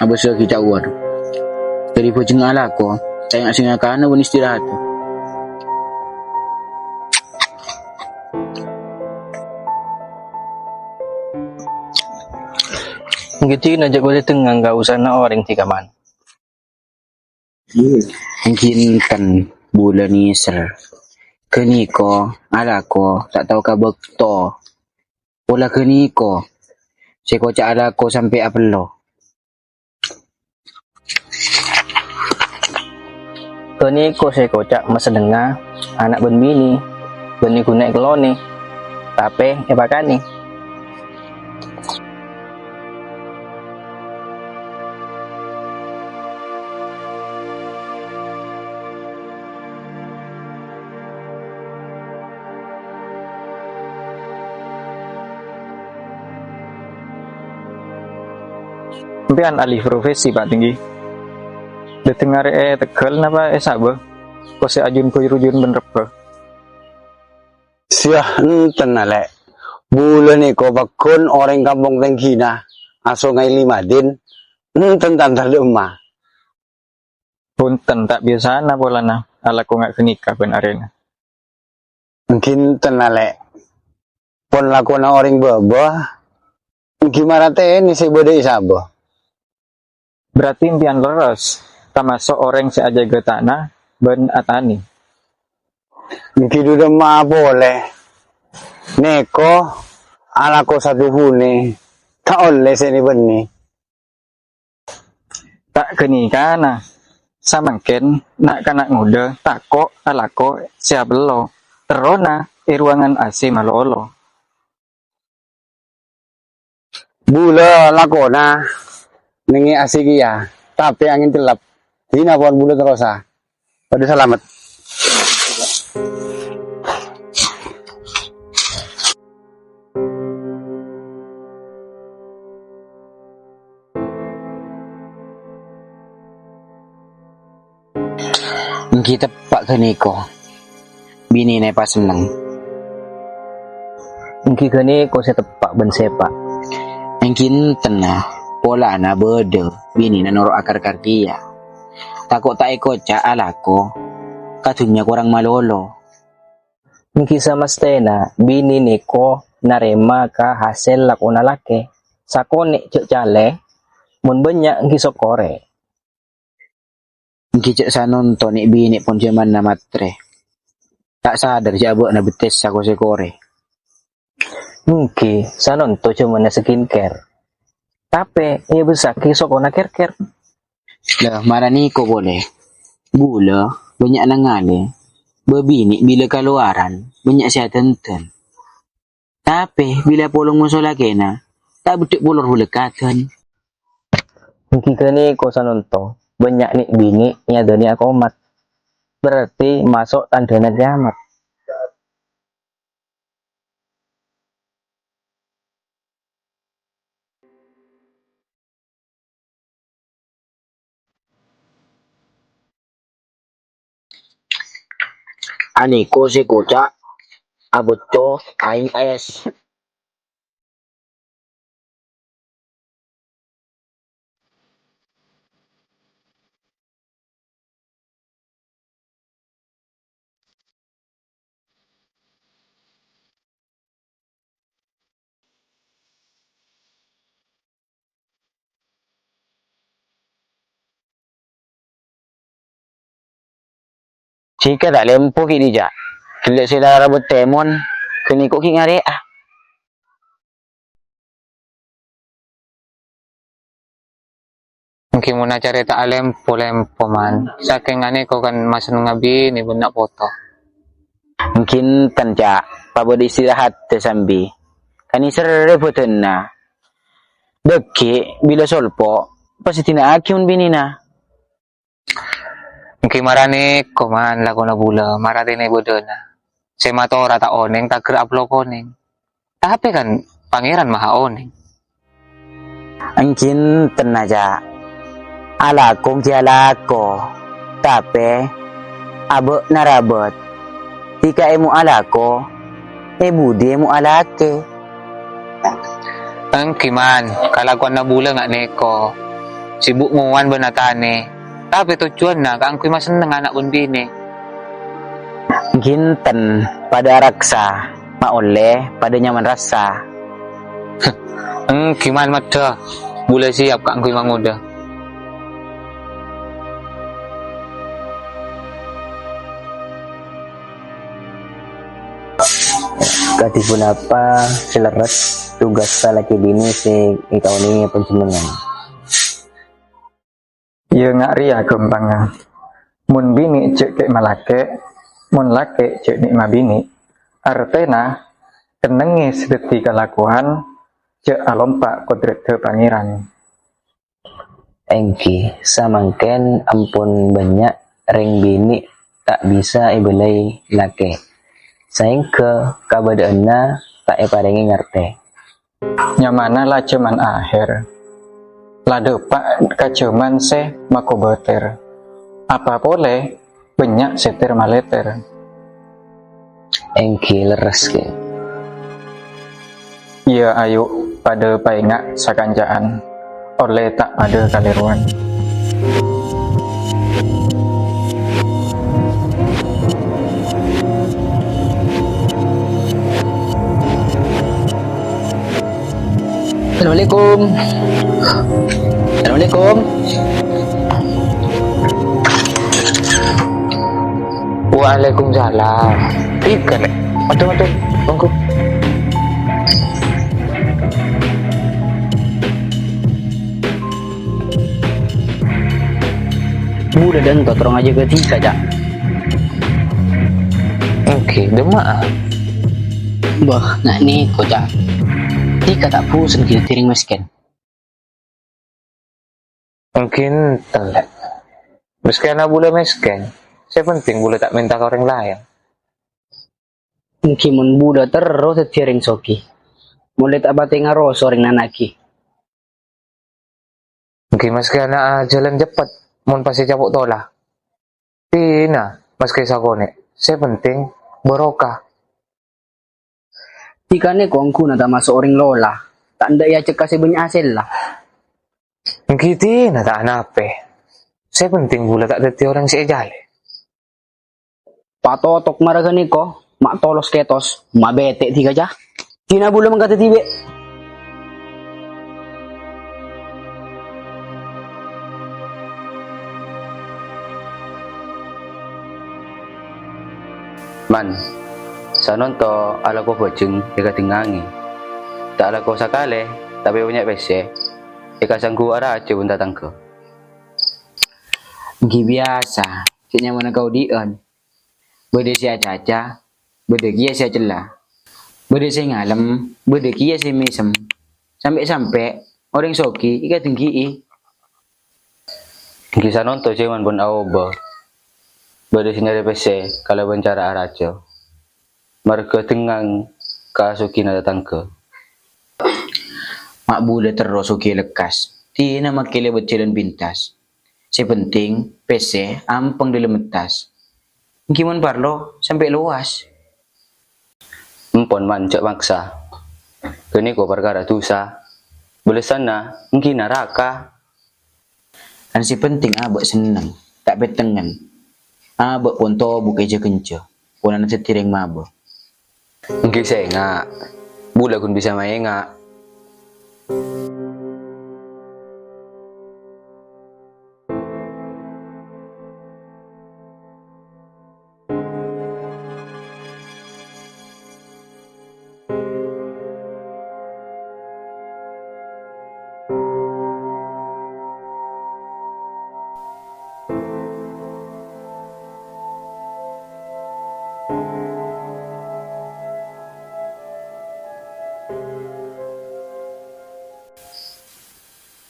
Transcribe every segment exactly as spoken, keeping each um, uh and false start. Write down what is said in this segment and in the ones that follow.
Abâssaghi ca'uwâr. Dhâri bhâjhengnga alako, ta' enga' sè ngakana bân istirahat. Ènggi dina jhâ' bâdâ tengngang kaosana orèng dhikaman. Ènggi enten bulâ nèser. Ghânèka alako ta' tao ka bâkto. Pola ghânèka sè koca' alako sampè' apello. Ghânèka sè koca' masennengnga ana' bân binè, bân è-ghunna èkellonè, tapè èpakanè. Sampèyan ahli profesi, Pak Tinggi. Dhâddhi ngarè'è tegghâl napa è sabâ? Kosè ajun bâi rujun bân rebbhâ. Siya enten, Alè'. Bulâ nèko pagghun orèng Kampong Tèngghina, asongnga Limadin, enten tandhâr dâ'emma. Bhunten, ta' biyasana polana alako nga' ghânèka bân arèna. Ènggi enten, Alè'. Pon lakona orèng bâbâ, ènggi maratenè sè bâdâ è sabâ. Berarti sampèyan lerres, tamaso' orèng sè ajâgâ tana bân atanè. Ènggi dâ' dâ'emma polè. Nèko alako sadhubunè, ta' ollè sè nè-bânnè. Ta' ghânèkana, samangkèn na'-kana' ngodâ tako' alako sè apello, terrona è ruangan A C malolo. Bulâ lakona nèngè A C kèya, tapè angèn cellep. Dina pon bulâ terrosa. Padâ salamet. Ènggi teppa' ghânèka, binèna èpasenneng. Ènggi ghânèka sè teppa' bân sèpa'. Ènggi enten, polana bâdâ binèna noro' akar-kar kèya. Tako' ta' èkoca' alako ka dhunnya korang malolo. Ènggi samastèna binè nèko narèma ka hasèl lakona lakè. Sakonè' jhâ' calè, mon bânnya' ènggi sokkorè. Ènggi jhâ' sanonto nè'-binè' pon jhâmanna matrè. Ta' sadar jhâ' abâ'na bettessa ko-sèkorè. Ènggi sanonto jhâmanna skincare. Tapè èabâssaghi sokona kèr-kèr. Lah, mara nèko polè. Bulâ bânnya' nangalè. Bâbinè' bilâ kalowaran, bânnya' sè adhândhân. Tapè bilâ apolong moso lakèna, ta' beddhâ' polor bulâ kadhân. Ènggi ghânèka sanonto, bânnya' nè'-binè' nyadâni akomat. Berarti maso' tandhâna kèyamat. Anèko sè koca' abâcco aèng aès. Jhika ta' lèmpo ghi' dija', ghellâ' sè la rabât tèmon, ghânèko ghi' ngarè'a. Ènggi mon acarèta'a lèmpo-lèmpo, man. Sakèng anèko kan masennengnga binè bân na' poto. Ènggi enten, Ca'. Pabâdâ istirahatta sambi. Kan èserrè bhâdhânna. Dhâggi' bilâ solpo', pas èdina'aghi mon binèna. Ènggi mara nèko, man, lakona bulâ, mara tènè bâdâna. Sè matora ta' onèng, taghâr aplo konèng. Tapè kan Pangèran maha onèng. Ènggi enten, Ca'. Alako ènggi alako, tapè abâ'na rabât. Dhika èmo alako, è budi èmo alakè. Èngghi, Man, kalakowanna bulâ nga' nèko. Sibuk ngowan bân atanè. Tapè tojjhuwânna kaangghuy masenneng ana' bân binè'. Ghânten, padâ araksa, ma' ollè padâ nyaman rassa. Èngghi, Man, maddhâ. Bulâ siap kaangghuy mangodâ. Kadhi ponapa sè lerres tugas salakè binè sè èkaonèngè panjhennengngan? Iyâ, nga' rèya ghâmpangnga. Mon binè' jhâ' kè' malakè', mon lakè' jhâ' nè' mabinè'. Artèna, kennengngè sè dhâddhi kalakowan, jhâ' alompa' kodratdhâ Pangèran. Èngghi, samangkèn ampon bânnya' rèng binè' ta' bisa èbâlâi lakè', saèngghâ kabâdâ'ânna ta' èparèngè ngartè. Nyamana la jhâman ahèr, la dâpa' ka jhâman sè makobâtèr. Apa polè bânnya' sè tèr-malètèr. Èngghi lerres, Kè. Iyâ, ayu, padâ paènga' sakanca'an, ollè ta' padâ kalèrowan. Assalamualaikum. Assalamualaikum. Waalaikumsalam. Dhika, Lè'. Maddhu, maddhu. Monggo. Bulâ dhânto terro ngajhâgâ dhika, Ca'. Èngghi, dâmma'a? Bâh, nga' nèko, Ca'. Dhika ta' bhusen ghi' dhâddhi orèng mèskèn. Èngghi enten, Lè'. Mèskèna bulâ mèskèn, sè pentèng bulâ ta' mènta ka orèng laèn. Èngghi mon bulâ terro dhâddhi orèng soghi, molaè ta' patè ngaroso orèng nana'aghi. Èngghi mèskèna ajhâlân ceppet, mon pas ècapo' tola. Dhina, mèskè sakonè', sè pentèng barokah. Dhika nèko ongguna tamaso' orèng lola, ta' endâ' èajhâk ka sè bânnya' hasèlla. Èngghi dhina ta' anapè. Sè pentèng bulâ ta' dhâddhi orèng sè ècalè. Patotok mara ghânèko, ma' tolos kètos, ma' bhâtè' dhika, Ca'. Dhina bulâ mangkadhâddhi bi'. Man, sanonto alako bhâjheng èkadhingngangè. Ta' alako sakalè, tapè bânnya' pèssè, èkasanggu arajâ bân tatangghâ. Èngghi biyasa, sè nyamana kaodi'ân. Bâdâ sè acaca, bâdâ kèya sè acella. Bâdâ sè ngalem, bâdâ kèya sè mèsem. Sampè'-sampè' orèng soghi èkadhinggi'i. Èngghi sanonto jhâman pon aobâ. Bâdâ sè nyarè pèssè kalabân cara arajâ. Marghâ dhingngâng ka soghina tatangghâ. Ma' bulâ terro soghi lekkas, dhina makè lèbât jhâlân pintas. Sè pentèng, pèssè ampèng dâlem ettas. Èngghi mon parlo, sampè' lowas. Empon, Man, jhâ' maksa. Ghânèko parkara dhusa. Bâlessanna èngghi naraka. Kan sè pentèng abâ' senneng, ta' pettengngen. Abâ' pon tobu kèjâ-kenjâ, polana dhâddhi rèng mabâ. Èngghi sènga', bulâ ghun bisa maènga'.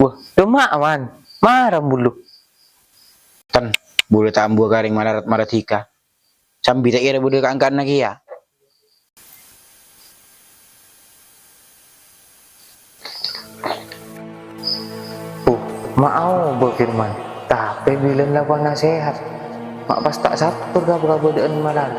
Wah, dâmma'a, Man. Mara bulâ. Ten, bulâ ta' ambuwâ ka rèng malarat mara dhika. Sambi ta' kèra bulâ ka-angka'na kèya. Uh, ma' aobâ Firman, tapè bilân la panasèhat. Ma' pas ta' sabbhâr ka kabâdâ'ân malarat.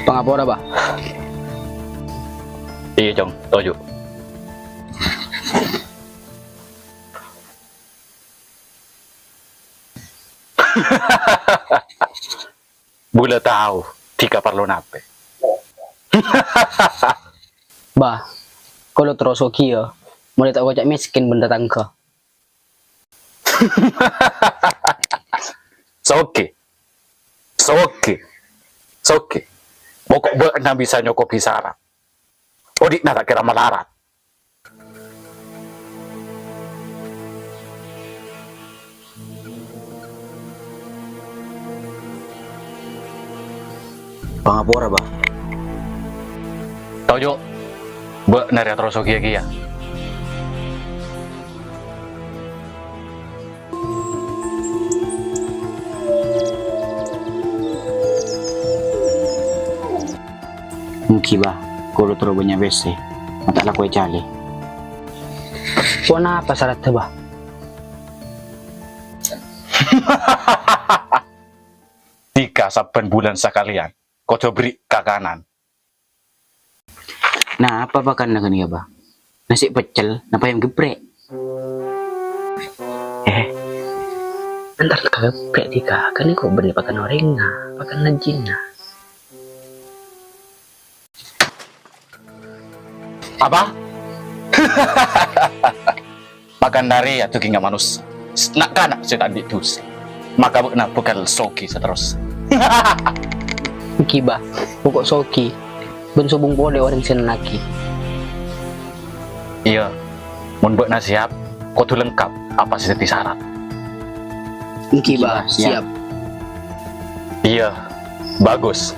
Pangapora, Bah. Iyâ, Cong. Toju'. Bulâ tao dhika parlo napè. Bah, kaulâ terro soghi, yâ. Molaè ta' oca' mèskèn bân tatangghâ. Soghi. Soghi. Soghi. Pokok bâ'na bisa nyokobhi sarat. Odi'na ta' kèra malarat. Pangapora, Bah. Toju', bâ'na rèya terro soghi kèya. Èngghi, Bah, kaulâ terro bânnya' pèssè, ma' ta' lako ècalè. Ponapa saradda, Bah? Dhika sabbhân bulân sakalèyan kodhu aberri' kakanan. Napa pakanna ghânèka, Bah? Nasè' peccel napa ayam geprek? Eh, entar ka geprek dhika, ghânèka bânnè pakanna orèngnga, pakanna jinna. Apa? Pakanna rèya dhâghingnga manossa, na'-kana' sè ta' andi' dhusa. Maka bâ'na bhâkal soghi saterrossa. Èngghi, Bah, pokok soghi, bân sobung polè orèng sè nennaghi. Iyâ, mon bâ'na siap, kodhu lengkap apa sè dhâddhi sarat. Èngghi, Bah, siap. Iyâ, bagus.